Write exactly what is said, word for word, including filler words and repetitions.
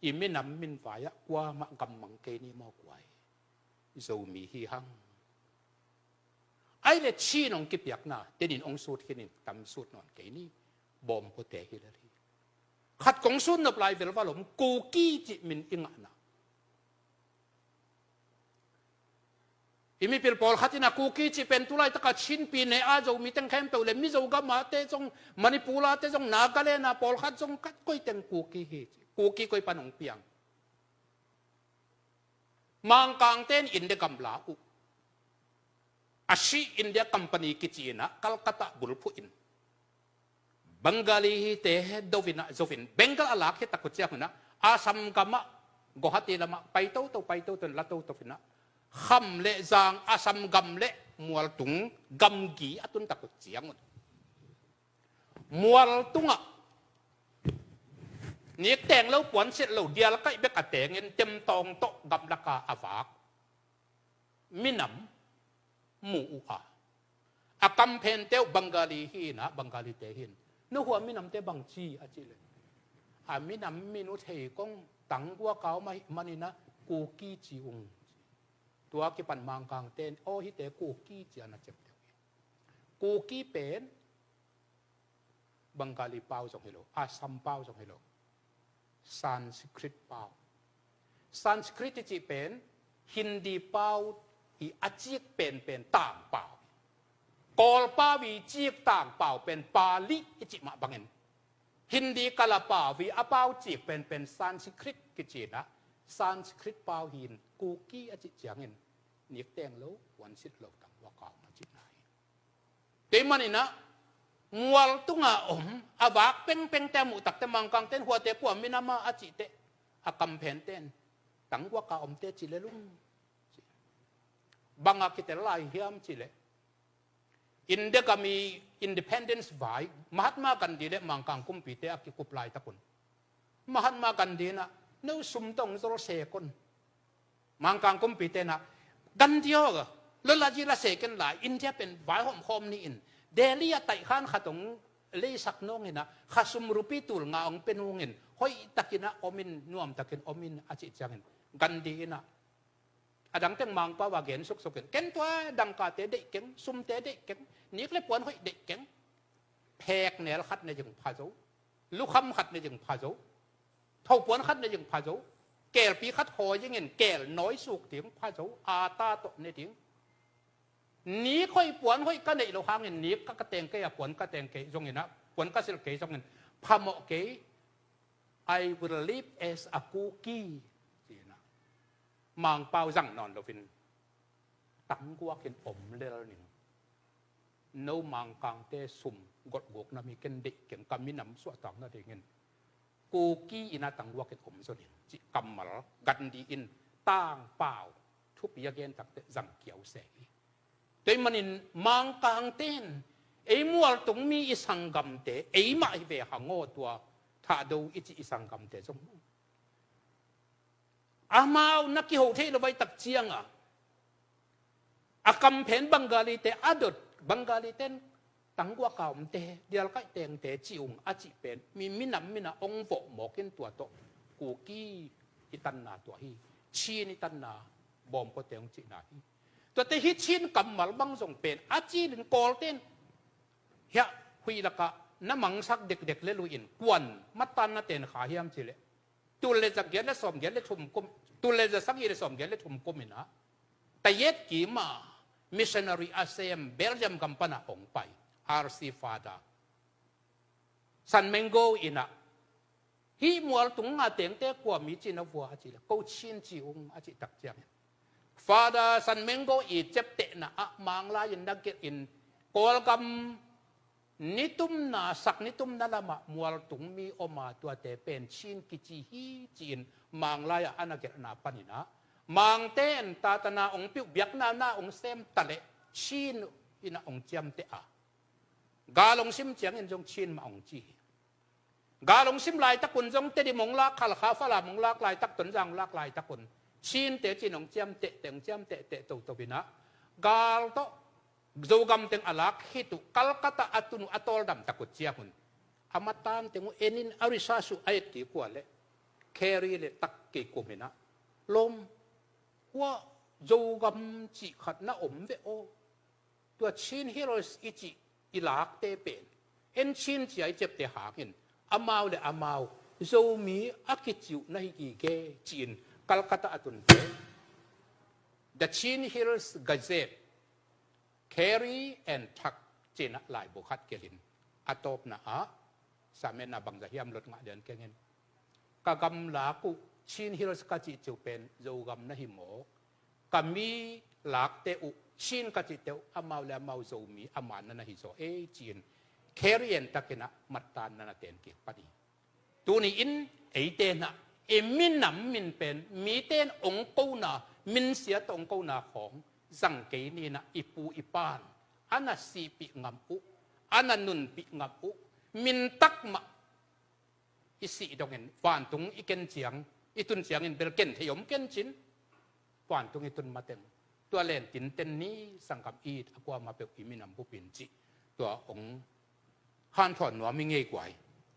I minam min vai-ah kuamah gammang kei ni maw, kua hi? Zomi hi hang. Ai le Chin hong kipiakna tenin hong sut khinin tam sut nawn kei ni. Bawm pawte hi lel hi. Khat kong sut nop lai velval om, Kuki cih min i ngahna. I mipil pawlkhat in a Kuki cih pen tu laitaka Chin pi ne a Zomi teng khempeuh le Mizo gamate zong, Manipur ate zong, Nagaland a pawlkhat zong, khat koi teng Kuki hi ci. Kuki koi pan hong piang? Mangkangte in India gam la uh. A si India company kici in a Calcutta bulphuh in Bengali hite do in a zo in, Bengal a lak hi tak uh ciang in a Assam gamah, Guwahati lamah pai toto, pai toto in la toto in a kham le zang, Assam gam le mualtung gamgi a tun tak uh ciang un, mualtungah nikteng lo, puansilh lo, dialkaih bek a tengin temtawng tawh gamlaka a vak minam mu uh a, a kamphente uh Bengali hi in a, Bengalite hi in, "Na hua minamte bangci?" a cih leh, "A minam min uh thei kong, tangguak a om ahih manin a Kuki ci ung." Tua kipan Mangkangte in, "Aw, hihte Kuki," ci-a na ciamteh uh hi. Kuki pen Bengali pau zong hi lo, Assam pau zong hi lo, Sanskrit pau. Sanskrit i cih pen Hindi pau i a cik penpen tangpau. Kawl pau i cik tangpau pen Pali i cih mah bangin, Hindi kala pau i a pau cik penpen Sanskrit kici in a, Sanskrit pau hi in Kuki a cih ciangin nikteng lo, puansilh lo, tangguak a om a cihna hi. Tua ahih manin a mualtunga om a vak pengpengte a muh takteh Mangkangte in, "Huate kua minam a?" a cihteh, a kamphente in, "Tangguak a omte ci lel ung," ci. Bang a kitel lai hiam cih leh, India gam i independence vai, Mahatma Gandhi le Mangkang kumpite a kikup laitak un, Mahatma Gandhi in a, "No sum tawh hong zol sek un." Mangkang kumpite in a, "Gandhi aw, lolaji la sek in la, India pen vaihawm khawm ni in, Delhi a taihkhan khat hong leisak nung in a, khasum rupi tul nga hong pia nung in, hoihtakin a om in, nuamtakin om in," a cih ciangin, Gandhi in a, a dang teng Mangpau a gen suksuk in, "Ken tua dangkate deih keng, sumte deih keng, nik le puan hoih deih keng, pheknel khat ne ding pha zo, lukham khat ne ding pha zo, thopuan khat ne ding pha zo, kelpi khat hawi dingin kel nawi suk ding pha zo, ata tawh ne ding. Nik hoih puan hoih ka neih loh hangin nik ka, ka teng kei a, puan ka teng kei zongin a, puan ka silh kei zongin phamawh kei. I will live as a Kuki," ci-in a, Mangpau zang nawn loin tangguakin om lel ning. "No Mangkangte sum golhgukna mi ken deih keng, ka minam suahtakna dingin Kuki in a tangguakin om zaw ning," cih kammal Gandhi in tangpau thupi a gen takteh zang kiau se hi. Tua ahih manin Mangkangte in ei mualtung mi i sanggamte, eimah hi ve hang aw, tua Thahdo i cih i sanggamte zong, amau na kiho theih lo vai tak cianga, a kamphen Bengalite a dot, Bengalite in tangguak a omte, dialkaih tengte ci ung a cih pen mi, minam min a hong vawh mawk in, tua tawh Kuki i tanna tua hi, Chin i tanna, bawm pawte hong cihna hi. Tuate hih Chin kammal bang zong pen a cilin Kawlte in hiah huih lakah na mangsak dekdek lel uh in, kuan matan na ten kha hiam cih leh, tul le za giat le sawm giat le thum kum, tul le za sagih le sawm giat le thum kum in a, Tayet kim a missionary a sem Belgium gam pan a hong pai R C Father San Mengo in a, "Hih mualtung nga tengte kua mi ci na vua?" a cih leh, "Ko Chin ci ung," a cih tak ciangin, Father San Mengo i ciaptehna ah Manglai in na gelh in, Kawlgam nitumna, sak nitumna lamah mualtung mi om a, tuate pen Chin kici hi, ci-in Manglai ah a na gelhna panin a, Mangte in tatana hong piuh, biakna na hong sem ta leh Chin in a hong ciamteh a, gal hong sim ciangin zong Chin mah hong ci hi. Gal hong sim laitak un zong Tedim hong lak, Halkha, Falam hong lak laitak, Tonzang hong lak laitak un Chinte ci-in hong ciamtehteh, hong ciamtehteh toto in a, gal tawh Zogam teng a lak khit uh, Calcutta a tun uh, a tawldam tak uh ciang un, a matan teng uh en in a research uh a et kik uh leh, Carrie le Tak kei kumin ah, lawm, kua Zogam cih khat na om ve aw. Tua Chin Hills i cih i lakte pen en Chin cia i ciapte hangin amau le amau Zomi a kiciuh na hi gige ci-in Calcutta a tunte The Chin Hills Gazette, Carrie and Tak ci-in ah laibu khat kelhin, a tawpna ah, sametna bangza hiam lot ngah lian kengin, ka gamlak uh Chin Hills ka cihciu pen Zogam na hi mawk, ka mi lakte uh Chin ka cihte uh amau le amau Zomi a manna na hi zaw ei ci-in Carrie and Tak in ah mattanna na ten kik pan hi. Tuni in eite nah i minam min pen mite in ong kona, minsia tawh ong kona khawng zang kei ni nah, i pu i pan a na sihpih ngam uh, a na nunpih ngam uh, mintak mah i sih dongin vantung i ken ciang, i tun ciangin bel ken thei om ken cin, vantung i tun mateng tua len tinten ni, sanggam it a kuamah peuh i minam bupin cih tua ong hanthawn nuam i ngei guai.